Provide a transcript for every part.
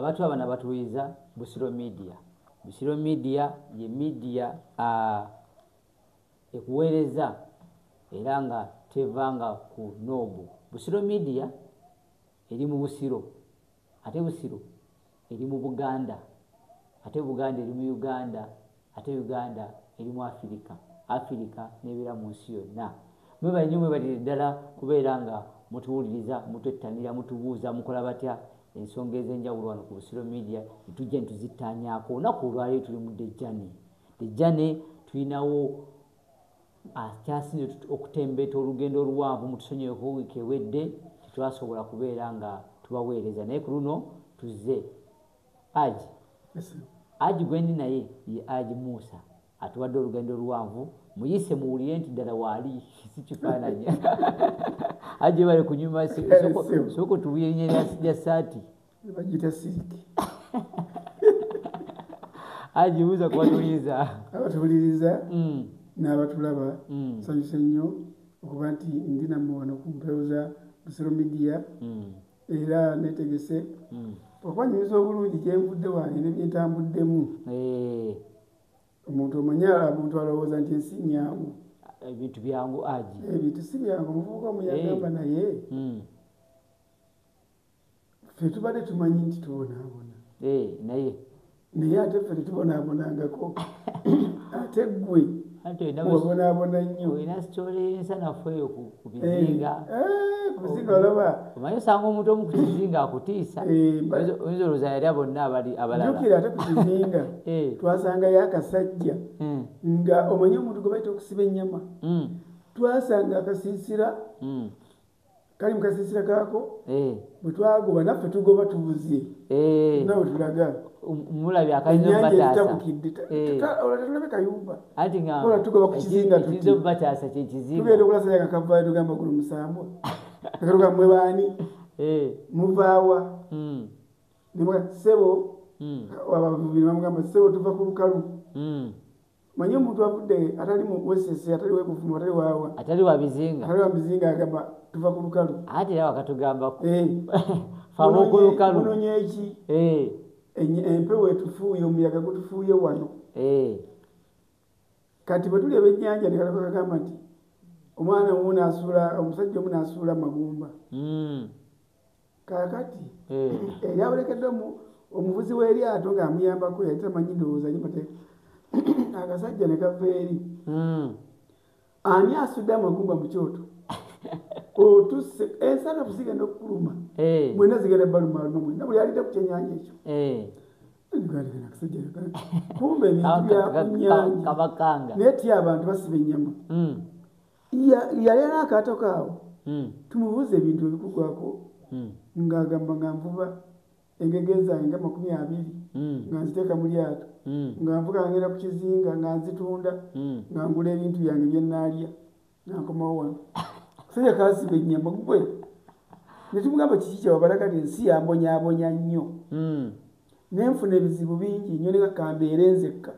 Abantu abana batuwuliriza Busiro Media. Busiro Media ye media ekuweereza era nga tevanga ku noobu. Busiro Media eri mu Busiro, ate Busiro eri mu Buganda, ate Buganda eri mu Uganda, ate Uganda eri mu Afirika, Afirika n'ebeera mu nsi yonna. Mwebale nnyo, mwebalire ddala kubeera nga mutuwuliriza, mutwettanira, mutubuuza mukola batya ensonga ez'enjawulo wano ku Busiro Media netujja netuzittaanyaako. Olunaku olwaleero tuli mu Dejjane. Dejjane tulinawo akyasinze okutembeeta olugendo oluwanvu, mutusonyiweko wiiki ewedde tetwasobola kubeera nga tubaweereza, naye ku luno tuzze. Haji, Haji gwendi naye ye Haji Musa atuwadde olugendo oluwanvu, muyise muwulire nti ddala waali si kifaananyi. Haji bali kunyuma, sooka otubuulire erinnya lya ssaati. Bagiyita siriki. Haji buuza ku batuwuliriza. Abatuwuliriza n'abatulaba, nsanyuse nnyo okuba nti ndi nammwe wano ku mpewo za Busiro Media era neetegese okwanyumiza obulungi gye nvudde wange ne bye ntambuddemu. Omuntu omanyi, omuntu alowooza nti ensi nnyangu. Ebintu byangu Haji. Ebintu si byangu. Omuvubuka omu yagamba naye ffe tubadde tumanyi nti tubonaabona. Naye naye ate ffe tetubonaabonangako, ate ggwe wabonaabona nnyo. Olina sitole y'ensanafu eyo ku bizinga. Ku bizinga olaba. Omanyi osanga omuntu omu ku kizinga akutiisa, oyinza olowooza yalya bonna abali abalala. Jjukira ate ku kizinga twasangayo akasajja nga omanyi omuntu gwe bayita okusiba ennyama. Twasanga akasiisira kali mu kasiisira kaako, bwe twagoba naffe tugoba tubuze nawe tulaga mulabye akayinza ennyanja obbataasa. Ezitabukidde olwo tetulabe kayumba. Anti nga Kola tugoba ku kizinga tuti. Ekiyinza obbataasa kye kizinga. Tugenda okulasanya nga kavaayo, tugamba guno musambwa, akatuga mwe baani, muvaawa? Sebo abavubi bamugamba, sebo tuva ku lukalu. Manyi omuntu avudde atali mu wesese, atali webuvuma, atali waawa, atali wa bizinga, atali wa bizinga, agamba tuva ku lukalu. Ate era wakatugambako fe ab'oku lukalu. Munonye eki? Empewo etufuuye, omuyaga gutufuuye wano. Kati bwe tuli ebyennyanja ne kaleka kagamba nti omwana omu n'asuula, omusajja omu n'asuula amagumba. Kaakati eri abolekedde omuvuzi w'eryato ng'amuyambako, yali tamanyi ndowooza nnyo mateeka. Akasajja ne kava eri. Ani asudde amagumba mu kyoto? Otusse ensanafu zigenda okukuluma. Mwenna zigenda balumaluma mwenna, buli alidde ku kyennyanja ekyo. Kumbe ebintu bya ku nnyanja. Kabakanga. Naye ti abantu basiba ennyama. Yali alina akaato kaawo. Tumubuuze ebintu ebikugwako. Ng'agamba nga nvuba engege zange nga 20 nga nziteeka mu lyato, nga nvuga ngenda ku kizinga, nga nzitunda, nga ngula ebintu byange bye nnaalya, nga nkomawo wano. Kasajja kaasiba ennyama gwe. Ne tumugamba kiki kyewabalaga nti ensi yambonyaabonya nnyo. Ne nfuna ebizibu bingi nnyo, ne kambeere nzekka.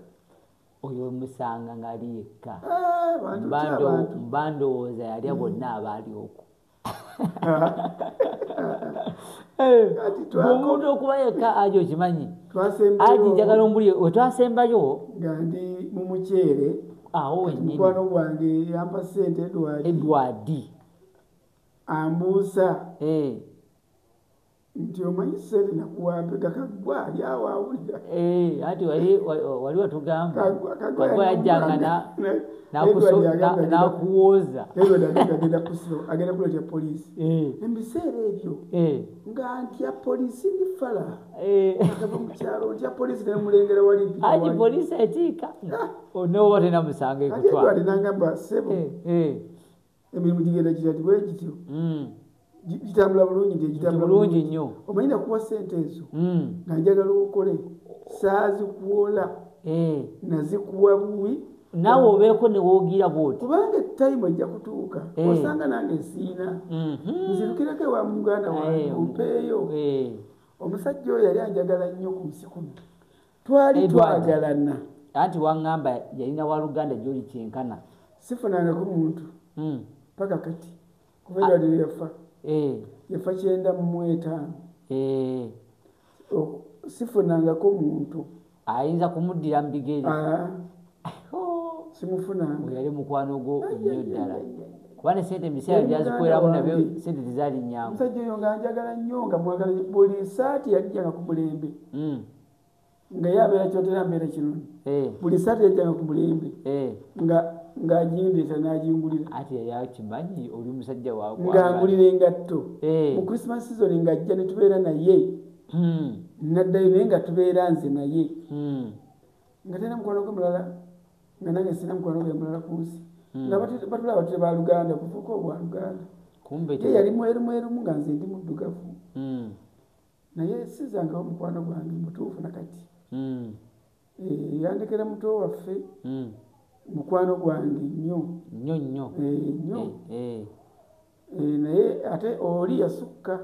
Oyo omusanga ng'ali yekka. Bantu ki abantu? Mba ndowooza yalya bonna abaali okwo. Kati Omuntu okuba yekka Haji okimanyi. Twasembayo. Haji njagala ombulire, we twasembayo. Nga ndi mu muceere. Awo Kati wennyini. Mukwano gwange yampa ssente Edward. Edward. Ambuusa. Nti omanyi ssente nakuwa mpeka, Kaggwa ali awo awulira. Anti wali watugamba. Kaggwa Kaggwa yajjanga yagamba Edward yagamba n'akuwooza. Edward agamba agenda kusiba, agenda kuleeta poliisi. Mu biseera ebyo nga ntya poliisi, ndi fala. Akava mu kyalo ntya poliisi, ne mulengera wali mpita Anti wali. poliisi etiika. N'oba tolina musango Kati ekutwala. Edward n'angamba, ssebo, emirimu gigenda gitya? Nti bwe gityo. Gitambula bulungi, nti gitambula Bulungi bulungi. nnyo. Omanyi nakuwa ssente ezo nga njagala okole, saazikuwola. Nazikuwa buwi. Naawe obeeko ne woogira bw'oti. Kubanga etayimu ejja kutuuka, osanga nange nsiina. Nzirukireko ewa muganda wange, ompeeyo. Omusajja oyo yali anjagala nnyo ku nsi kuno. Twali Edward. twagalana. Anti waŋŋamba yalina waluganda gy'oli kyenkana. Sifunangako muntu. Paka kati. Kuva Edward lwe yafa. Yafa 95. Sifunangako muntu ayinza kumuddira mu bigere. Simufunanga. Yali mukwano gwo nnyo ddala. Kuba ne sente ebiseera byazikweramu nabyo sente tezaali nnyangu. Omusajja oyo nga njagala nnyo, nga mwagala buli saati yajjanga ku mulembe. Nga ye abeera Kyotera, mbeera Kinoni. Buli saati yajjanga ku mulembe. Ng'agindeeta n'agingulira. Ate yali akimanyi oli musajja wa Ng'angulira engatto. Mu Christmas season ng'ajja ne tubeera naye. Naddayo naye nga tubeera nze naye. Nga talina mukwano gwe mulala, nga nange sirina mukwano gwe mulala ku nsi. Nga batulaba tuli baluganda, kufuuka obwaluganda. Ye yali mweru mwerumu nga nze ndi muddugavu. Naye sizangawo mukwano gwange mutuufu nakati. Yandekera muto waffe. Mukwano gwange nnyo. Nnyo nnyo. Nnyo. Naye ate oli yasukka.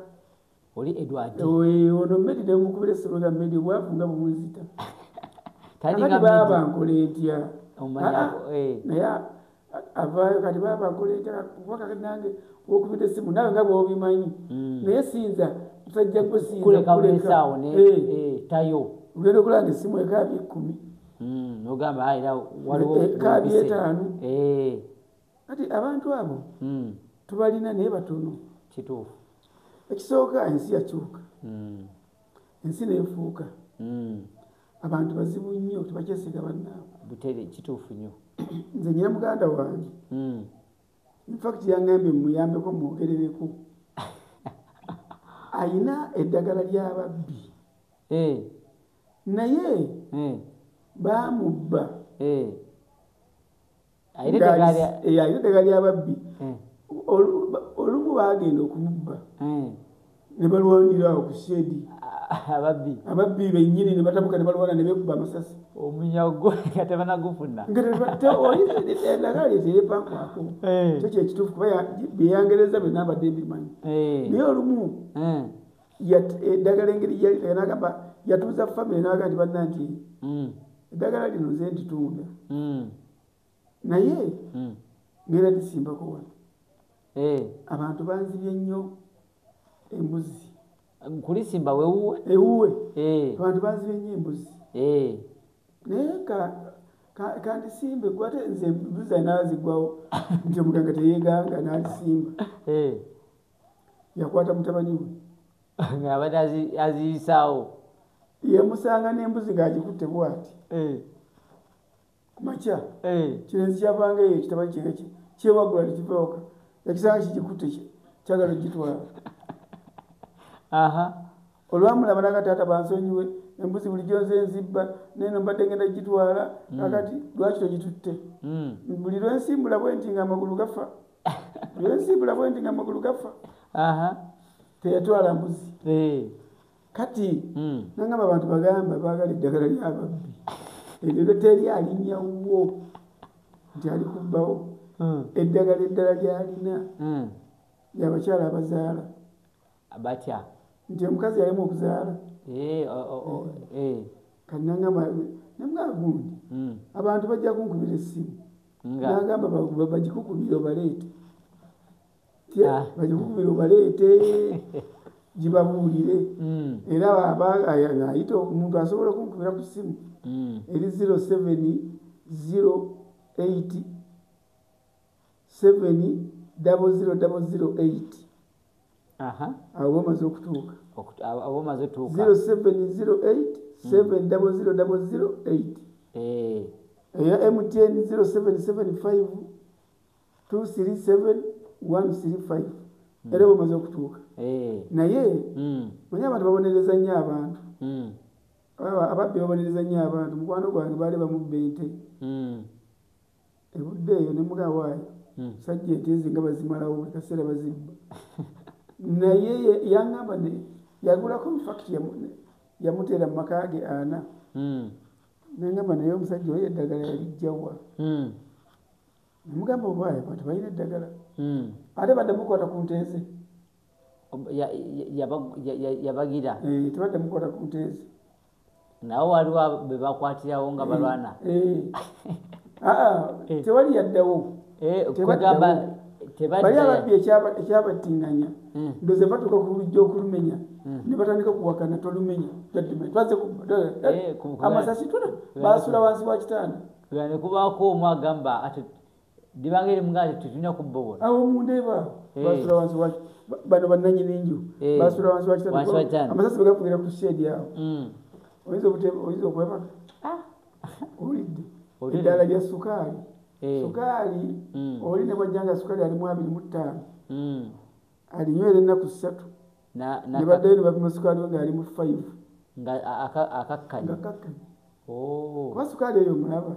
Oli Edward. Ono Medi nemukubira essimu nga Medi obwavu nga bumunzita. Kakati baaba nkola ntya? Naye avaayo kati baaba nkola ntya kuba kakati nange wokubira essimu naawe nga bw'obimanyi. Naye sinza musajja gwe sinza kuleka bulesaawo ne tayo. Ogenda okulaba nga essimu ekaabye 10. N'ogamba era waliwo ekaabye 5. Kati abantu abo tubalina naye batono. Kituufu. Ekisooka ensi yakyuka. Ensi n'efuuka. Abantu bazibu nnyo tebakyesiga bannaabwe. Butere kituufu nnyo. Nze nnyina muganda wange. In fact yangambye muyambeko mwogerereko. Ayina eddagala ly'ababbi. Naye baamubba. Ayina eddagala ly'ababbi. Olumu baagenda okumubba. Ne balwanira awo ku shedi. Ababbi. Ababbi bennyini ne batabuka ne balwana ne beekuba amasasi. Omunyago nga tebanagufuna. Eddagala lye teryepankwako. Kyo kye kituufu kuba bye yangereza byonna mbadde mbimanyi. Naye olumu eddagala engeri yali n'agamba yatuuza famire n'agamba nti bannange eddagala lino nze nditunda. Naye ngenda lisimbako wano. Abantu banzibye nnyo embuzi. Kulisimba wewuwe? Ewuwe. Abantu banzibye nnyo embuzi. Naye kandisimbe gwe ate nze embuzi anaazigwawo nti omuganga teyeeganga n'alisimba. Yakwata mutabani we. Ng'abadde aziyisaawo. Yamusanga n'embuzi ng'agikutte bw'ati. Ku makya. Kirenzi kyavanga eyo ekitabani kye kyewaggula ne kiva waka. Yakisanga kigikutte kyagala okugitwala. Olwamulaba n'agamba taata bansonyiwe embuzi bulijjo nze nzibba n'eno mbadde ngenda gitwala kakati lwaki togitutte? Buli lwe nsimbula bwe nti ng'amagulu gafa. Buli lwe nsimbula bwe nti ng'amagulu gafa. Teyatwala mbuzi. Kati nangamba abantu bagamba baagala eddagala ly'ababbi. Eryo teri alinnya wuwo nti ali kubbawo. Eddagala eddala ly'alina ly'abakyala abazaala. Batya? Nti omukazi yalema okuzaala. Kati nangamba nemugamba gundi abantu bajja kunkubira essimu. Nagamba bagikukubire obaleete. Bagikukubire obaleete gibabuulire. Era ayita omuntu asobola okunkubira ku ssimu eri 0708 70008. Awo bamaze okutuuka. Abo bamaze okutuuka. 0708 70008. Eya MTN 0775 237 135. Era bamaze okutuuka. Naye manyi abantu babonereza nnyo abantu. Ababbi babonereza nnyo abantu. Mukwano gwange baali bamubba ente. Ebudde eyo ne mugamba waayo. Sajja ente ezi nga bazimalawo buli kaseera bazibba. Naye yangamba yagulako in fact yamuteera mu maka ge 4. Nangamba naye omusajja oyo eddagala yalijja wa? Namugamba obwayo abantu balina eddagala. Ate badde mukwata ku nte ze. Yabagira. Tebadde mukwata ku nte ze. Nawo waliwo be bakwatirawo nga balwana. Tewali yaddawo. Kugamba Bali ababbi ekyabattinganya. Ndoze batuuka ku lujja okulumenya. Ne batandika kuwakana tolumenya. Twaze amasasi tuna basula wansi wa kitanda. Ne kubaako omu agamba ati dibangere mungali tetulina kubbobola. Awo mundeba basula wansi wa bano bannannyini nju basula wansi wa kitanda. Amasasi bagafugira ku shedi awo. Oyinza okwebaka. Owulidde. Eddala lya sukaali. Sukaali oli ne bwajjanga sukaali alimu 25. Alinywera ennaku 3. Ne baddayo ne bapima sukaali we ng'ali mu 5. Nga akakkanye. Kuba sukaali eyo omulaba.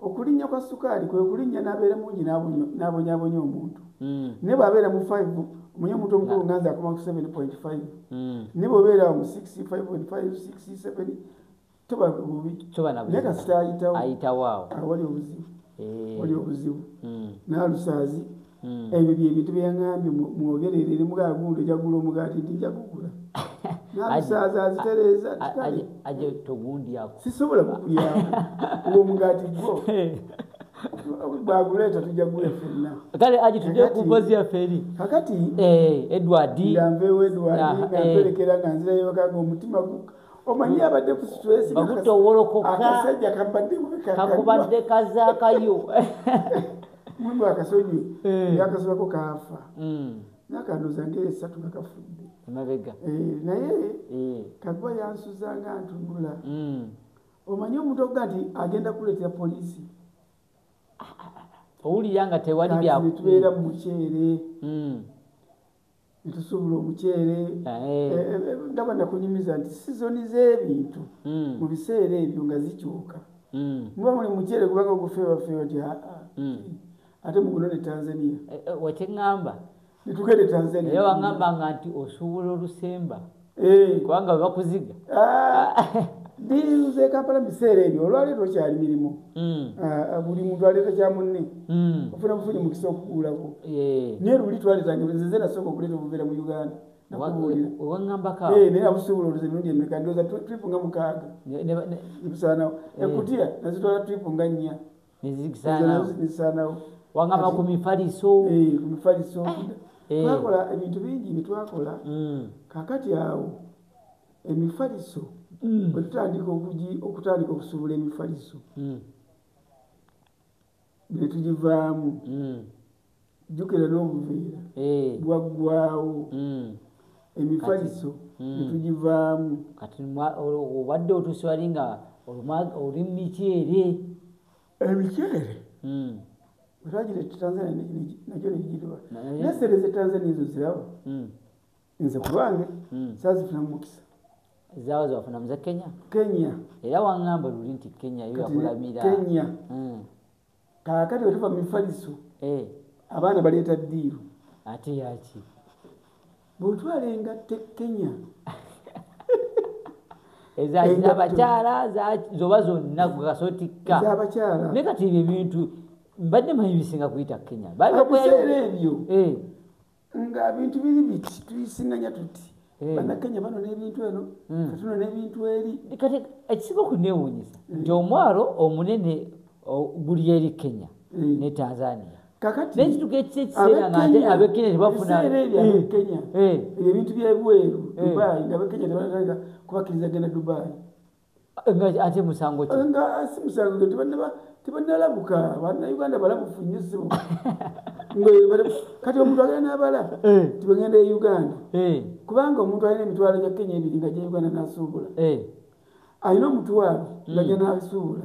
Okulinnya kwa sukaali kwe kulinnya n'abeera mungi n'abonyaabonya omuntu. Ne bw'abeera mu 5, omunye omuntu omukulu nga nze akoma ku 7.5. Ne bw'obeera mu 6, 5.5, 6, 7 toba bubi. Naye kasita ayitawo. Awali obuzibu. Wali obuzibu. N'alusaazi. Ebyo bye bintu bye yaŋŋambye mwogerere mugagundo jagula omugaati nti nja kugula. N'alusaazi azitereeza kale. Aje togundyako. Sisobola kukulyako. Ogwo omugaati gwo. Bwaguleeta tujja gula ffenna. Kale aje tudde ku mboozi yaffe eri. Kakati Edward. Nga nveewo Edward nga mperekera nga nzirayo ewaka ng'omutima omanyi abadde ku stress. Bagutowolokoka. Akasajja kambadde kakubadde kazaakayo. Mungu akasonyi yakasobako kaafa. N'akandoza ng'esatu nga kafudde. Emabega. Naye kakuba yansuzanga ntunula. Omanyi omuntu okuga nti agenda kuleetera poliisi. Owulira nga tewali bya. Kati ne tubeera mu muceere. Ne tusuubula omuceere. Nga banakunyumiza nti sizoni z'ebintu mu biseera ebyo nga zikyuka. Muba muli muceere kubanga ogufeebafeeba nti ate muguno ne Tanzania. Wekiŋŋamba. Ne tugenda e Tanzania. Era waŋŋambanga nti osuubula olusemba. Kubanga bwe bakuziga. Nze Kampala mu biseera ebyo olwaleero okyali mirimu. Buli muntu aleeta kya munne. Ofuna bufunyi mukisa okugulako. Naye luli twaleetanga nze nasooka okuleeta obuveera mu Uganda. Nakubuulira. Waŋŋambako awo. Naye nabusuubula oluzi emirundi emeka ndowooza tripu nga 6. Ne busaanawo. Ekutiya nazitwala tripu nga 4. Nezisaanawo. Waŋŋamba ku mifaliso. Ku mifaliso. Twakola ebintu bingi bye twakola. Kaakati awo emifaliso bwe tutandika okutandika okusuubula emifaliso ne tugivaamu. Jjukira n'obuveera bwaggwawo. Emifaliso ne tugivaamu. Kati obadde otuuse wali nga oli mu miceere. Emiceere? Bwe twagireeta Tanzania nagyo ne giriba. Naye ssente z'e Tanzania ezo ziraba. Nze ku lwange saazifunamu mukisa. Zaawa zewafuna mu za Kenya? Kenya. Era waŋŋamba luli nti Kenya yo yakulamira. Kenya. Kaakati bwe tuva mu mifaliso, abaana baleeta ddiiru. Ate yaki? Bw'otwala engatto e Kenya. Ez'abakyala zoba zonna gwe kasotikka. Ez'abakyala. Naye kati ebyo ebintu mbadde manyi bisinga kuyita Kenya. Ebiseera ebyo nga bintu biri biti tuyisinganya tuti. Bannakenya bano n'ebintu eno, katuno n'ebintu eri. Kati ekisinga okunneewuunyisa nti omwalo omunene guli eri Kenya ne Tanzania. Kakati naye kituuka ekiseera nga ate ab'e Kenya tebafuna. Ebiseera ebyo ab'e Kenya ebyo ebintu by'ebweru Dubai nga ab'e Kenya tebanatandika kubakkiriza genda Dubai. Nga ate musango ki? Nga si musango tebannalabuka. Bannayuganda balabufu nnyo ssebo. Kati omuntu agenda n'abala tibagenda e Uganda. Kubanga omuntu alina emitwalo gya Kenya 2 nga gya Uganda n'asuubula. Alina omutwalo nga gya n'asuubula.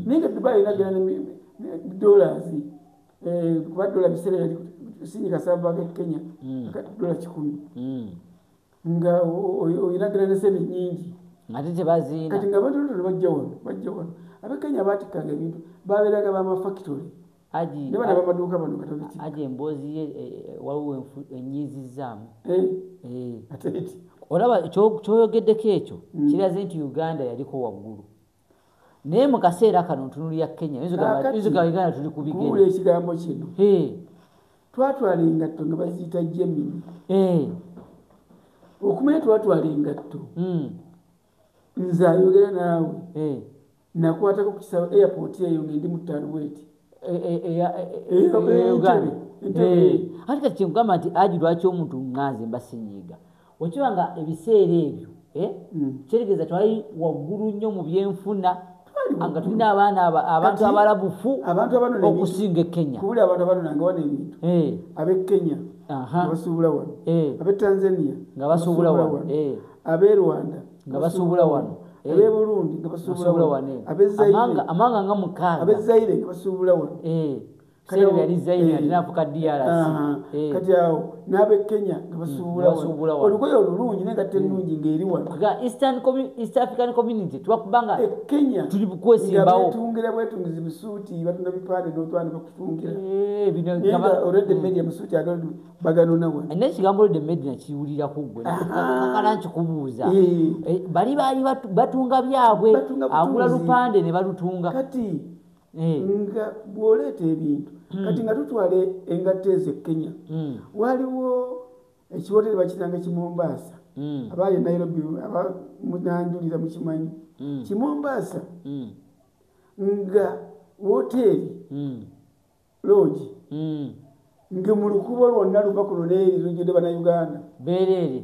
Naye nga Dubai erina genda ne dollars. Kuba dola biseera yali sinyika sava ge Kenya dola 100. Nga olina genda ne ssente nnyingi. Ate tebaziina. Kati nga abantu bajja wano. Ab'e Kenya baatikkanga ebintu babeeraga b'amafactory. Ne bano ab'amaduuka bano kati babiti. Aji emboozi ye waliwo ennyiizizzaamu. Ate eti. Olaba ky'oyogeddeko ekyo kiraze nti Uganda yaliko waggulu. Naye mu kaseera kano ntunuulira Kenya. Oyinza okugamba Uganda tuli ku bigere. Kuwulira ekigambo kino. Twatwala engatto nga baziyita Gemini. Okumanya twatwala engatto. Nze ayogera naawe. Nakwatako ku kisaawe airport eyo ng'endi mu ttaano bw'eti. Uganda. Ate kati kyenkugamba nti Aji lwaki omuntu ŋŋanze mba sinyiiga. Okiba nga ebiseera ebyo kyetegeeza twali waggulu nnyo mu byenfuna, nga tulina abaana abantu abalabufu okusinga e Kenya. Kubuli abantu abanonanga wano ebintu, ab'e Kenya nga basuubula wano, ab'e Tanzania nga basuubula wano, ab'e Rwanda nga basuubula wano, ab'e Burundi nga basuubula wano, ab'e Zaire amanga nga 6, ab'e Zaire nga basuubula wano. Seera yali Zaire ate n'afuuka DRC. Kati awo n'ab'e Kenya nga basuubula wano. Olugoye olulungi n'engatto ennungi ng'eri wano. East African Community twakubanga e Kenya tuli kwesimbawo. Nga beetungira bwetungizi bisuuti, batunda bipande n'otwana bakutungira. Naye nga already made amasuuti baganona wano. Naye ekigambo already made nakiwulirako ggwe. Kakala nkikubuuza. Bali baali batunga byabwe, agula lupande ne balutunga. Kati nga bw'oleeta ebintu, kati nga tutwala engatto ezo e Kenya, waliwo ekiwoteri bakiranga Kimombaasa. Abaali e Nairobi abamunanjulira mukimanyi. Kimombaasa nga woteeri loogi nga mu lukubo lwonna luva kuno n'eri lujjudde Bannayuganda. Beereere.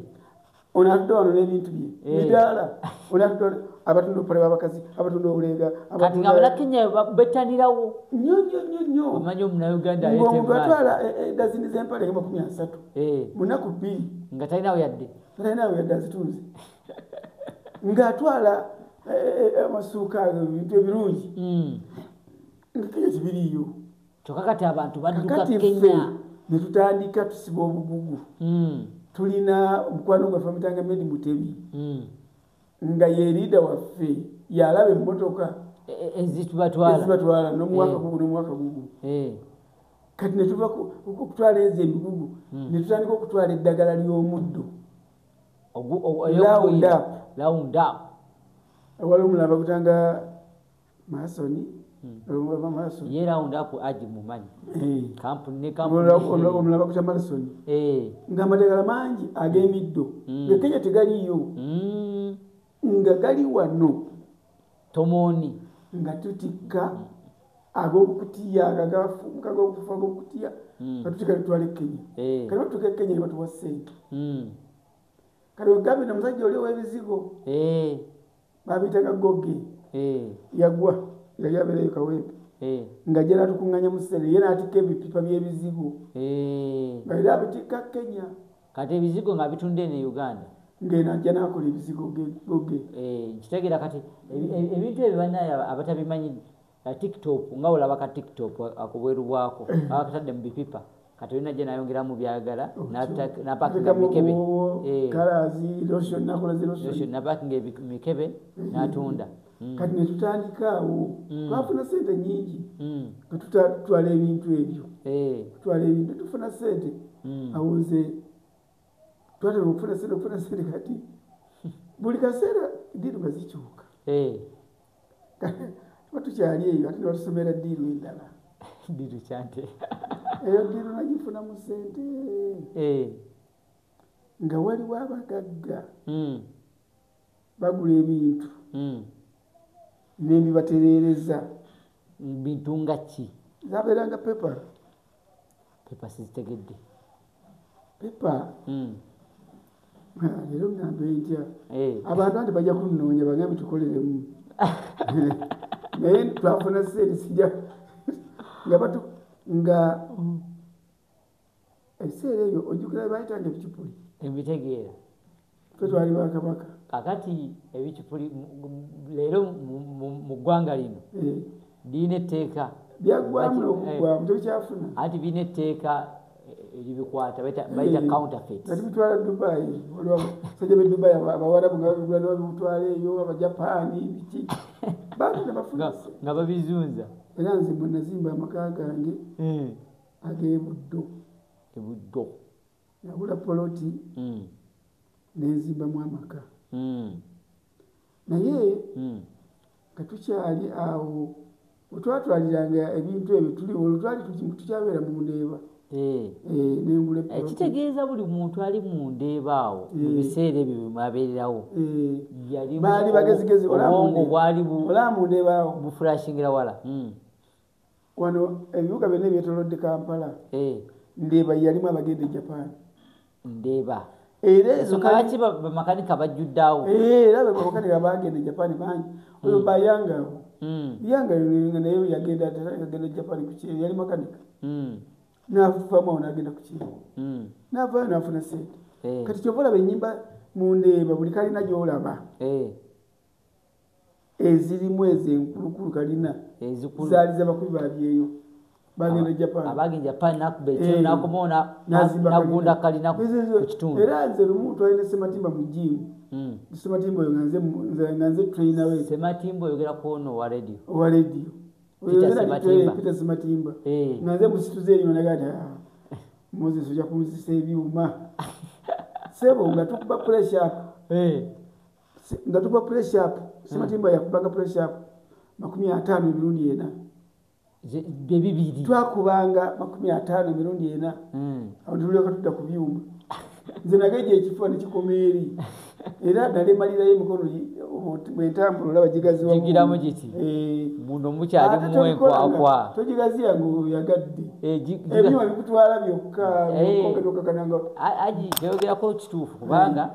Ono atudde wano n'ebintu bye midaala, ono atudde abatunda obupale bw'abakazi, abatunda obuleega. Kati nga Bannakenya bettanirawo. Nnyo nnyo nnyo nnyo. Omanyi Omunnayuganda aleeta Ng'omuntu atwala dazini z'empale nga 30 mu nnaku 2. Nga talinawo yadde. Talinawo yadde azitunze. Ng'atwala amasuuka ago ebintu ebirungi. Nga Kenya tebiriiyo. Kyokka kati abantu badduka Kati Kenya. ffe ne tutandika tusiba obugugu. Tulina omukwano gwaffe bamuyitanga Medi Mutebi. Nga ye leader waffe, yalaba emmotoka ezitubatwala. Ezibatwala n'omwaka gugu n'omwaka gugu. Kati ne tuva okutwala ezo emigugu, ne tutandika okutwala eddagala ly'omuddo. Round up. Round up. Waliwo omulala bagutanga Masoni. Masoni. Ye round up aji mumanyi. Kampuni ne kampuni. Omulala baguta Masoni. Ng'amadagala mangi ag'emiddo. Nga Kenya tegaliiyo. Nga gali wano. Tomoni. Nga tutikka ag'obukutiya, ag'agafuuka, ag'okufa, ag'obukutiya. Nga tutikka tutwala e Kenya. Kati batutuuka e Kenya ne batuwa ssente. Kati wegambye omusajja oli ow'ebizigo. Babiyitanga Goge. Yagwa, yali abeerayo Kawempe. Ng'ajja n'atukuŋŋaanya mu ssente, ye n'atikka ebipipa by'ebizigo. Nga era abitikka Kenya. Kati ebizigo nga bitunda eno e Uganda. Ng'eno ajja n'akola ebizigo Goge. Kitegeera kati ebintu ebyo bannaye abatabimanyi, TikTok nga olaba ka TikTok akobweru bwako, abakatadde mu bipipa. Kati olina gye n'ayongeramu by'ayagala, n'apakinga mikebe. Kalaazi, lotion, n'akola zi lotion. Lotion, n'apakinga mikebe, n'atunda. Kati ne tutandika awo. Twafuna ssente nnyingi. Nga tutwala ebintu ebyo. Tutwala ebintu, tufuna ssente. Awo nze twatera okufuna ssente, okufuna ssente kati. Buli kaseera ddiiru nga zikyuka. Tuba tukyali eyo, ate ne batusomera ddiiru endala. Ddiiru kyante. Eyo ddiiru nagifuna mu ssente. Nga waliwo abagagga. Bagula ebintu. N'ebibatereereza. Bintu nga ki? Zabeeranga pepa. Pepa sizitegedde. Pepa? Leero ŋŋambe ntya? Abantu anti bajja kunnoonya bagambe tukoleremu. Naye twafuna ssente sijja. Nga batu, nga ebiseera ebyo ojjukira bayitanga ebicupuli. Ebitegeera. Ffe twali ba Kabaka. Kaakati ebicupuli leero mu ggwanga lino birina etteeka. Byaggwamu n'okuggwamu, tebikyafuna. Anti birina etteeka eribikwata, bayita counterfeit. Kati bitwala Dubai, waliwo abasajja b'e Dubai Abawarabu nga babigula ne babitwala eyo, Abajapaani, biki. Bantu ne bafuna ssente. Nga babizunza. Era nze mwe nazimba amaka gange ag'e Buddo. E Buddo. Nagula poloti ne nzimbamu amaka. Naye nga tukyali awo, bwe twatwaliranga ebintu ebyo tuli olwo twali tukyabeera mu Ndeeba. Nengula poloti. Kitegeeza buli muntu ali mu Ndeeba awo, mu biseera ebyo bwe mwabeererawo. Yali Baali bagezigezi, obwongo bwali olaba mu Ndeeba awo. Buflashingira wala. Wano ebibuga byonna ebyetoolodde Kampala. Ndeeba yalimu abagenda e Japan. Ndeeba. Era ezo lwaki bamakanika bajjuddeawo? Era bamakanika bagenda e Japan bangi. Oyo Bayanga Yanga naye yagenda Japan ku kyeyo, yali makanika. N'avaamu awo n'agenda ku kyeyo, n'avaayo n'afuna sente. Kati kyova olaba ennyimba mundeeba buli kalina gy'olaba ezirimu ezo enkulukulu kalina zaali z'abakubi babyeyo bagenda Japan. Abagenda Japan nakuba ekyeyo n'akomawo n'agunda kalina ku kitundu. Era nze lumu twalina Sematimba mu gym. Sematimba oyo nga nze trainer we. Sematimba oyogera ku ono owa radio. Owa radio. Peter Sematimba. Nga nze musituze eri naga nti Moses ojja kunzisa ebyuma. Sebo nga tukuba pressure up. Nga tukuba pressure up. Sematimba yakubanga pressure up 50 emirundi 4. Bibiri. Twakubanga 50 emirundi 4. Awo tulyoka tudda ku byuma. Nze nagejja ekifuba ne kikoma eri. Era nalemalirayo emikono bwe ntambula olaba gigaziwa. Gigiramu giti. Muno mukyalimu enkwakwa. Togigaziya ng'oyagadde. Ebyuma bikutwala byokka. Aji kyogerako kituufu kubanga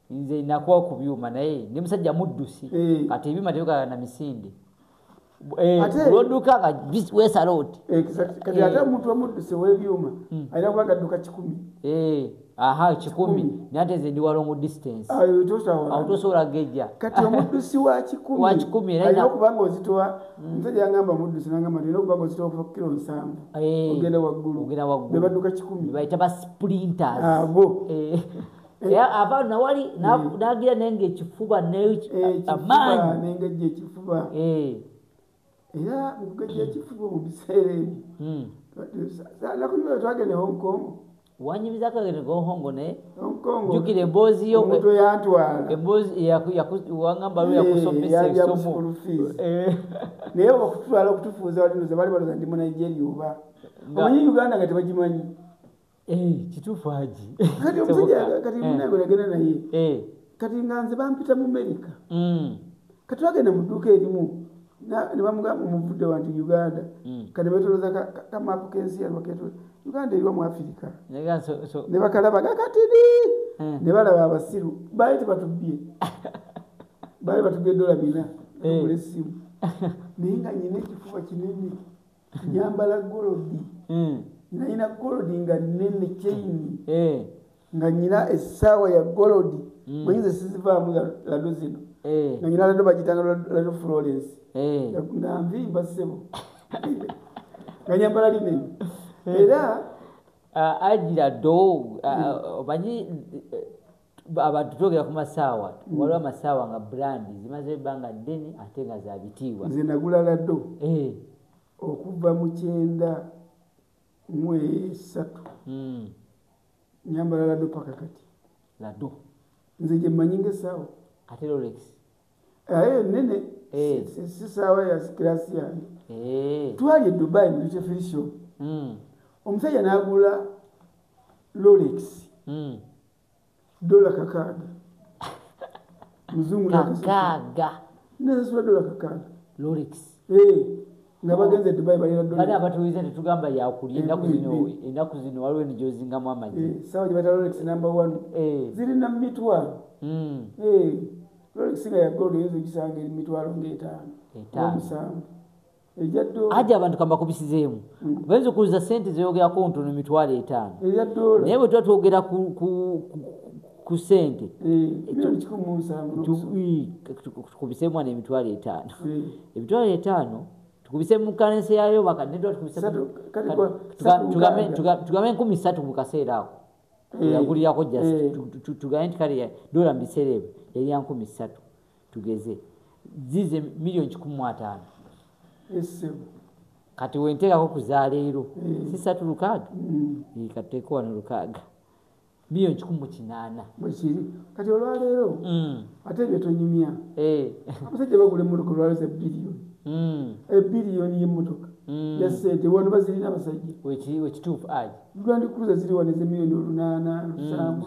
nze nakuwa ku byuma naye ndi musajja muddusi. Kati ebyuma tebikala na misinde. Lwodduka nga weesala oti. Kati ate omuntu omuddusi ow'ebyuma alina kuba ng'adduka 100. Aha, 100. Naye ate nze ndi wa long distance. Awo tosobola gejja. Kati omuddusi wa 100 wa 100 alina okuba ng'ozitowa. Omusajja yangamba omuddusi n'angamba nti olina okuba ng'ozitowa okuva ku kilo 70. Ogenda waggulu. Ogenda waggulu. Be badduka 100. Be bayita ba sprinters. Abo. Era ava nawali n'agira naye ng'ekifuba amaanyi. N'engejja ekifuba. Era mu kugejja ekifuba mu biseera ebyo. Nakunyumira twagenda e Hong Kong. Wanyumizako agenda e Hong Kong naye. Hong Kong. Jjukira emboozi yo. Omuntu yantwala. Emboozi wangamba lwe yakusomesa essomo. Naye okutwala okutufuuza wali ndoza baali balowooza ndi mu Nigeria oba. Omanyi Uganda nga tebagimanyi. Kituufu Haji. Kati omusajja kati munnange nagenda naye. Kati nga nze bampita mu America. Kati twagenda mu dduuka erimu. Ne bamugamba muvudde wa nti Uganda. Kati beetolooza kamaapu k'ensi yano bakeetolooza. Uganda eriwa mu Africa. Ne bakalaba kakatini. Ne balaba abasiru. Baali tebatubbye. Baali batubbye $4 okugula essimu. Naye nga nnyina ekifuba kinene. Nyambala golodi. Nalina golodi nga nnene chain. Nga nnyina essaawa ya golodi. Mwenyize sizivaamu lado zino. Nga nnyina lado bagiyitanga lado Florence. Nga nvimba ssebo. Nga nyambala linene. Era agira do omanyi abantu twogera ku masaawa. Waliwo amasaawa nga brand zimaze ebbanga ddene ate nga za bitiibwa. Nze nagula lado okuva mu 93. Nyambala lado paka kati. Lado. Nze gye mmanyi ng'essaawa. Ate Rolex. Nene. Si ssaawa ya kirasi yange. Twali e Dubai mu duty free shop. Omusajja n'agula Rolex. $6. Muzungu $6. Nasasula $6. Rolex. Nga bagenze Dubai balina dola. Bana abatuuliza tetugamba yakulya ennaku zino waliwo enijozingamu amagi. Ssaawa gye bayita Rolex number 1. Zirina mitwalo. Rolex nga ya gold oyinza ogisanga eri mitwalo ng'etaano. Omusanvu. Ejja dola. Aje abantu kambakubisizeemu. Bayinza okuwuliza ssente zeyogerako ntono 50,000. Ejja dola. Naye bwe tuba twogera ku ssente. 1,700,000. Tukubiseemu wano 50,000. 50,000 tukubise mu currency yayo bakadde tukubise tugambe 3,000 mu kaseera ako. Yagulirako just tugambe nti kale dola mu biseera ebyo yali ya 3,000 tugeze. Zize 150,000,000. Kati wenteekako ku za leero si 306. Katuteeke wano 6. 180,000,000. Bwe kiri. Kati olwaleero ate ebyo tonyumya. Abasajja bagula emmotoka olwaleero za biliyoni. Ebbiliyoni y'emmotoka ya ssente wano bazirina abasajja. Wekituufu aje. Land Cruiser ziri wano ez'emiliyoni 8,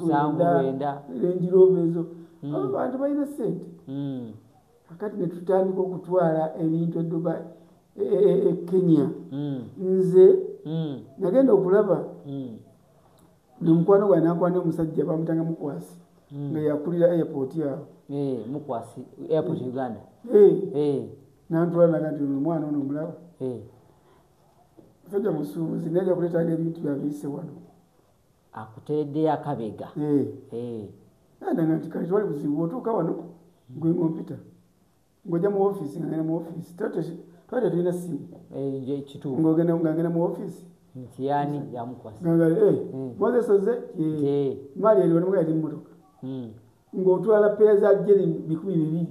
7, 9, Range Rover ezo. Abantu balina ssente. Kakati ne tutandika okutwala ebintu e Dubai, e Kenya. Nze nagenda okulaba Nomukwano gwange nankwana omusajja bamutanga Mukwasi nga yakulira airport awo. Mukwasi airport Uganda. Nantwala naga nti omwana ono omulaba. Musajja musuubuzi naye ajja kuleetanga ebintu byabiise wano. Akutereddeyo akabega. Nanga nti kale tewali buzibu otuuka wano gwe ng'ompita. Ng'ojja mu ofiisi nga ngenda mu ofiisi. Twali tetulina ssimu. Kituufu. Ng'ogenda mu ofiisi. Nti yani yamukwasa. Nga Moses oze maali eri wano eri mmotoka. Ng'otwala peya za jeri 2,000.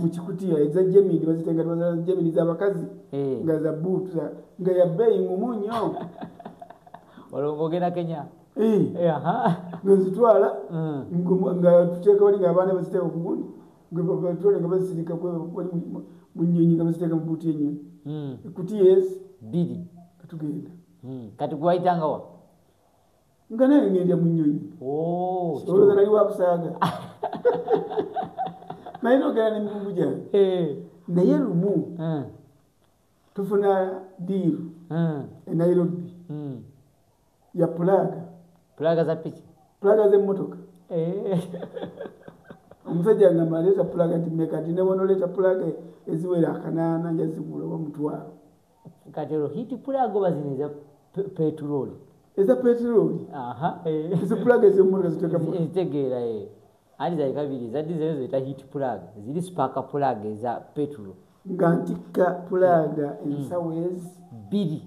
Mu kikutiya eza Gemini bazitenga za Gemini z'abakazi nga za buutu nga ya bbeeyi ngumu nnyo. Olwo ng'ogenda Kenya. Ng'ozitwala nga tuteeka wali ng'abaana baziteeka ku gundi nga nga bazisirika wali mu nnyonyi nga baziteeka mu buutu y'ennyonyi. Ekutiya ezi 2 katugenda. Kati gwayitanga wa? Nga naye ngenda mu nnyonyi. Olowooza nali wa kusaaga. Naye nogenda n'emigugu gyange. Naye lumu tufuna diiru e Nairobi ya pulaga. Pulaga za piki? Pulaga z'emmotoka. Omusajja ngamba aleeta pulaga nti mmeka nti ne wano oleeta pulaga eziwera 800 nja zigula oba 5,000. Kati olwo hiti pulaga oba zino eza petulooli? Eza petulooli. Ezo pulaga ez'emmotoka ziteeka mu. Nzitegeera. Anti zali kabiri eza diesel ziyita heat plug, ziri spark plug eza petulo. Nga ntikka pulaga ensawo ezi 2.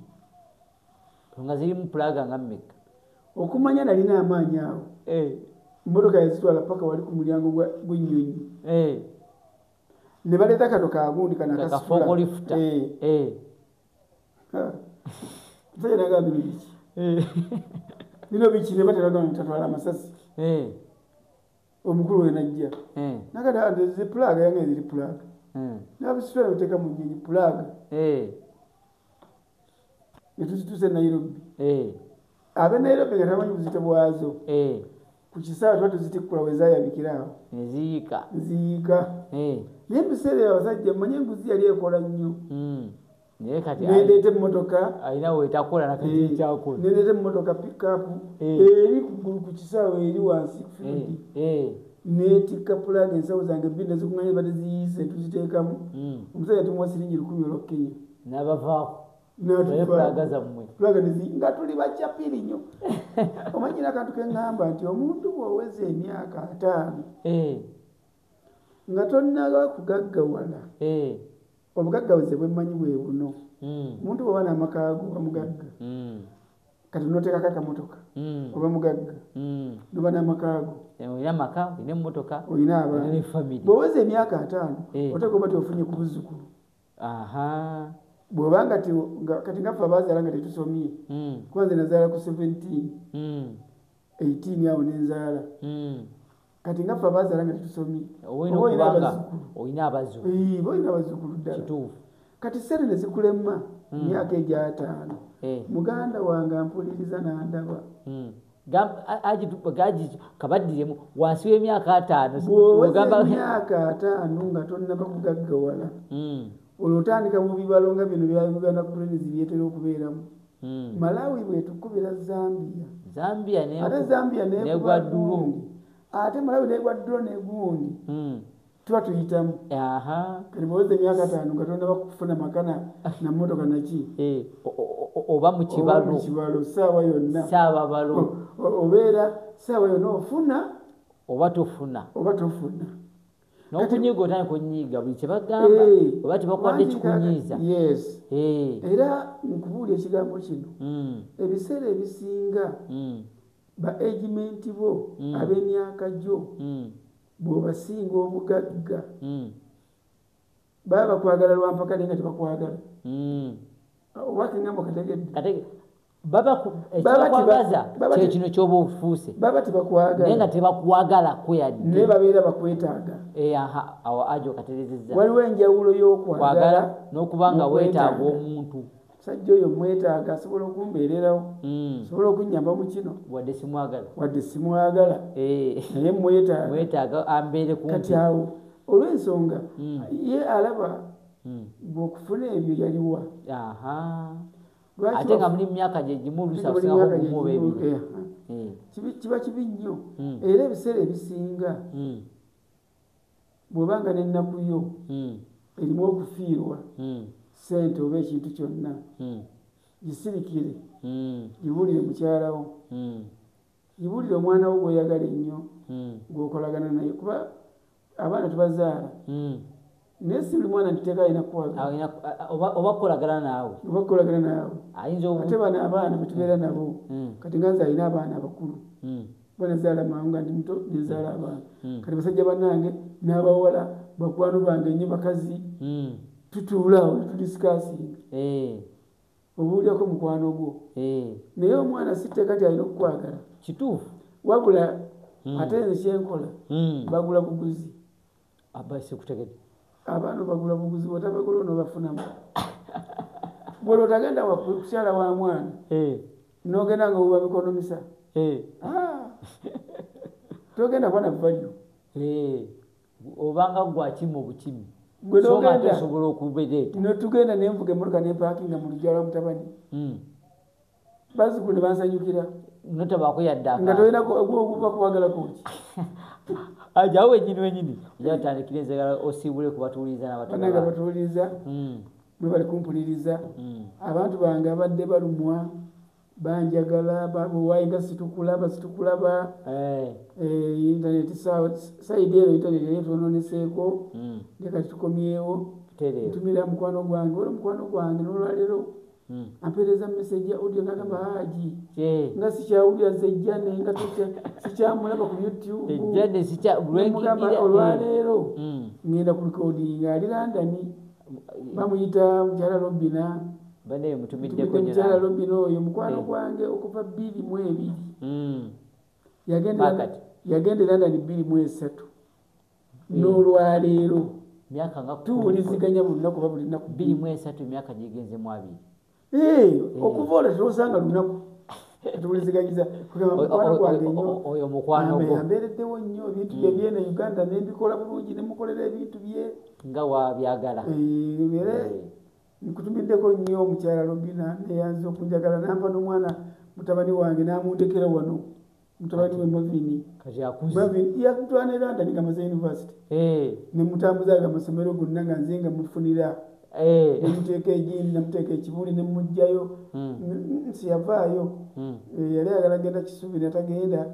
Nga zirimu pulaga nga mmeka? Okumanya nalina amaanyi awo. Emmotoka yazitwala paka wali ku mulyango gw'ennyonyi. Ne baleeta kano kagundi kano akasitula. Kafokolifta. Musajja n'agamba bino biki? Bino biki ne batera gano tatwala amasasi. Omukulu we n'ajja. N'agamba nti zi pulaga yange ziri pulaga. N'abisitula ne bateeka mu nnyonyi pulaga. Ne tuzituusa e Nairobi. Ab'e Nairobi nga tebamanyi buzito bwazo. Ku kisaawe tuba tuzitikkula we zaayabikira awo. Ne ziyiika. Ziyiika. Naye ebiseera ebyo abasajja mmanyi enguzi yali ekola nnyo. Naye kati nendeeta emmotoka. Alina weetakola nakati ekyakola. Nendeeta emmotoka pick-up eri kuggulu ku kisaawe eri wansi ku field. Neetikka pulaga ensawo zange bbiri nezikuŋŋaanya badde ziyiise tuziteekamu. Omusajja tumuwa siringi 10,000 olwa Kenya. N'abavaako. Pulaga zammwe. Pulaga nga tuli bakyapiri nnyo. Omanyi n'akantu ke ŋŋamba nti omuntu bw'oweza emyaka 50 nga tonnaba kugaggawala. Obugaggawaze bwe mmanyi bwe buno. Omuntu bw'oba n'amaka go oba mugagga. Kati n'oteekako akamotoka oba mugagga. N'oba n'amaka go. Olina amaka, olina emmotoka, olina abaana. Olina family. Bw'oweza emyaka 50 oteekwa oba ofunye ku buzzukulu. Bw'obanga kati nga ffe abazaala nga tetusomye. Kuba nze nazaala ku 17, 18 awo ne nzaala. Kati nga ffe abazaala nga tetusomye. Olina abazzukulu. Olina abazzukulu. Oba olina abazzukulu ddala. Kituufu. Kati ssente ne zikulema emyaka egya 50. Muganda wange ampuliriza n'andaba. Kabaddiremu wansi w'emyaka 50. Bw'oweza emyaka 50 nga tonnaba kugaggawala. Olwo otandika mu bibalo nga bino bya Uganda Cranes byetera okubeeramu. Malawi bwetukubira Zambia. Zambia ate Zambia negwa ddulo. Ate Malawi negwa ddulo negundi. Tuba tuyitamu. Kati bw'oweza emyaka 50 nga tonnaba kufuna makana na mmotoka naki. Oba mu kibalo. Oba mu kibalo ssaawa yonna. Ssaababalo. Obeera ssaawa yonna ofuna. Oba tofuna. Oba tofuna. N'okunyiiga otandika onyiiga buli kye bagamba oba tebakwadde kikunyiiza. Yes. Era nkubuulira ekigambo kino. Ebiseera ebisinga ba agement bo ab'emyaka gyo bw'obasinga obugagga baba bakwagala lwa mpaka naye nga tebakwagala. Oba keŋŋamba kategedde. Baba ekibakwagaza kye kino ky'oba ofuuse. Baba tebakwagala. Naye nga tebakwagala kweyadde. Naye babeera bakwetaaga. Awo ajo katerezezza. Waliwo enjawulo y'okwagala n'okuba nga weetaaga omuntu. Musajja oyo mwetaaga asobola okumbeererawo. Asobola okunnyamba mu kino. Wadde simwagala. Wadde simwagala. Naye mwetaaga. Mwetaaga ambeere kumpi. Kati awo olw'ensonga ye alaba bw'okufuna ebyo yaliwa. Ate nga muli myaka gye gimu oluusi akusingako gumu oba ebiri. Kiba kibi nnyo. Era ebiseera ebisinga bw'obanga n'ennaku yo erimu okufiirwa ssente oba ekintu kyonna, gisirikire, gibuulire mukyalawo, gibuulire omwana wo gw'oyagala ennyo, gw'okolagana naye, kuba abaana tubazaala. Naye si buli mwana ntiteeka alina kukwagala. Oba kukolagana naawe. Oba kukolagana naawe. Ate bano abaana be tubeera nabo, kati nga nze alina abaana abakulu. Kuba nazaala mangu nga ndi muto, nezaala abaana. Kati basajja bannange n'abawala, bakwano bange nnyo bakazi, tutuula awo ne tudisikasinga. Obuulyako mukwano gwo. Naye omwana si tteeka nti alina okukwagala. Kituufu. Wabula ate nze kyenkola, bagula buguzi. Abba sikutegedde. Abaana bagula buguzi, bw'otabagula onoobafunamu. Bw'olwo otagenda kukyala wa mwana, n'ogenda nga owuba mikono misa. Togenda kuba na value. Obanga gwe akima obukimi. Gwe So nga n'ogenda. tosobola okubireeta. Ne tugenda ne nvuga emmotoka ne mpaakinga mu luggya lwa mutabani. Bazzukulu ne bansanyukira. Notabaako yadde Nga akantu. tolina oguva kuwagalako ki? Ajawo wennyini wennyini. Ojja kutandikira enzagala osiibule ku batuwuliriza n'abatulaba. Bannange abatuwuliriza, mwe bali kumpuliriza. Abantu bange abadde balumwa, banjagala, bwewayinga situkulaba, situkulaba. Internet side eno internet yali etwononeseeko. Naye kati tukomyewo. Ntumira mukwano gwange, olwo mukwano gwange n'olwaleero ampeereza message ya audio n'agamba, Haji, nga sikyawulira Zejjane, nga sikyamulaba ku YouTube. Ejjane sikya- Nemugamba, lwenkigira- olwaleero ngenda ku recording, ali London, bamuyita mukyala Robina. Bannaye mutumiddeko Ntumidde nnyo mukyala nange. Robina oyo mukwano gwange okuva 2002. Pakati. Yagenda e London 2003. N'olwaleero Myaka nga kumi. tuwuliziganya buli lunaku oba buli lunaku. 2003, emyaka gigenze mu abiri. Okuva olwo tetosanga lunaku tuwuliziganyiza. Kugamba mukwano gwange nnyo. Oyo mukwano gwo. Ambeereddewo nnyo ebintu bye byene Uganda ne mbikola bulungi, ne mukolera ebintu bye. Nga wabyagala. Era nkutumiddeko nnyo omukyala Robina, neyanza okunjagala nampa n'omwana mutabani wange n'amundekera wano, mutabani we Mavini. Kati akuze. Mavini yatutwala ne London nga maze university. Ne mutambuza aga amasomero gonna nga nze nga mufunira. Ne muteeka egindi, ne muteeka ekibuli ne muggyayo. Nsi yavaayo. Yali ayagala genda Kisubi n'atagenda.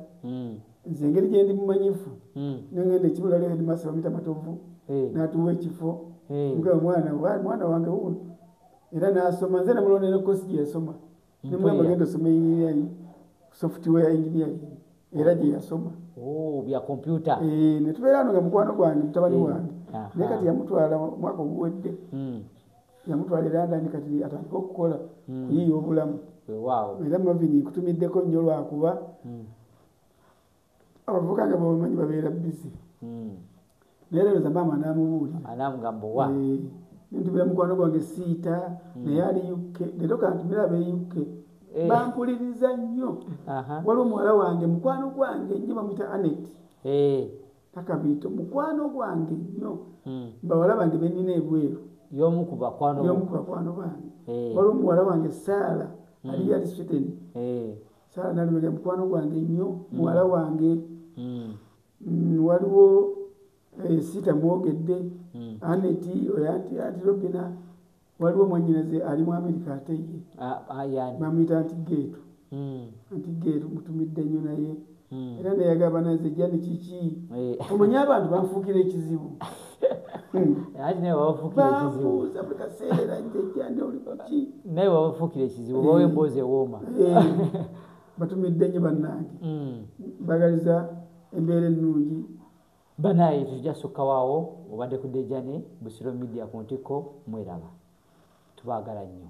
Nze engeri gye ndi mumanyifu, ne ngenda ekibuli, waliwo headmaster bamuyita Matovu, n'atuwa ekifo. Nga mwana wange wuuno. Era n'asoma, nze namulondera course gye yasoma. Ne mugamba genda osome engineering, software engineering, era gye yasoma. Oh, bya kompyuta. Ne tubeera wano nga mukwano gwange, mutabani wange. Naye kati yamutwala omwaka oguwedde. Yamutwala e London, kati atandika okukola kuyiiya obulamu. Era Mavini nkutumiddeko nnyo lwakuba abavubuka nga babamanyi babeera busy. Naye leero za maama n'amubuulira. Anamugamba wa? Nentumira mukwano gwange Siita, naye ali UK. Leero kantumira ab'e UK. Bampuliriza nnyo. Waliwo muwala wange, mukwano gwange nnyo, bamuyita Anet. Takabiito, mukwano gwange nnyo. Bawala bange be nnina ebweru. Y'omu ku bakwano bo. Y'omu ku bakwano bange. Waliwo muwala wange Saala, ali Sweden. Saala Nalubega mukwano gwange nnyo, muwala wange. Waliwo Siita mwogedde, Aneti, oyo anti Robina, waliwo mwannyinaze ali mu Amerika ate ye. Yani. Bamuyita anti Geetu. Anti Geetu mutumidde nnyo naye. Era naye yagamba naze Jane kiki? Omanyi abantu banfuukira ekizibu. Ate naye babafuukira ekizibu. Bambuuza buli kaseera nze Jane oli kuki? Naye babafuukira ekizibu, bawa emboozi ewooma. Batumidde nnyo bannange. Mbagaliza embeera ennungi. Banaye tujja sukka waawo, obadde ku Dejane Busiro Media ku ntikko, mweraba. Tubaagala nnyo.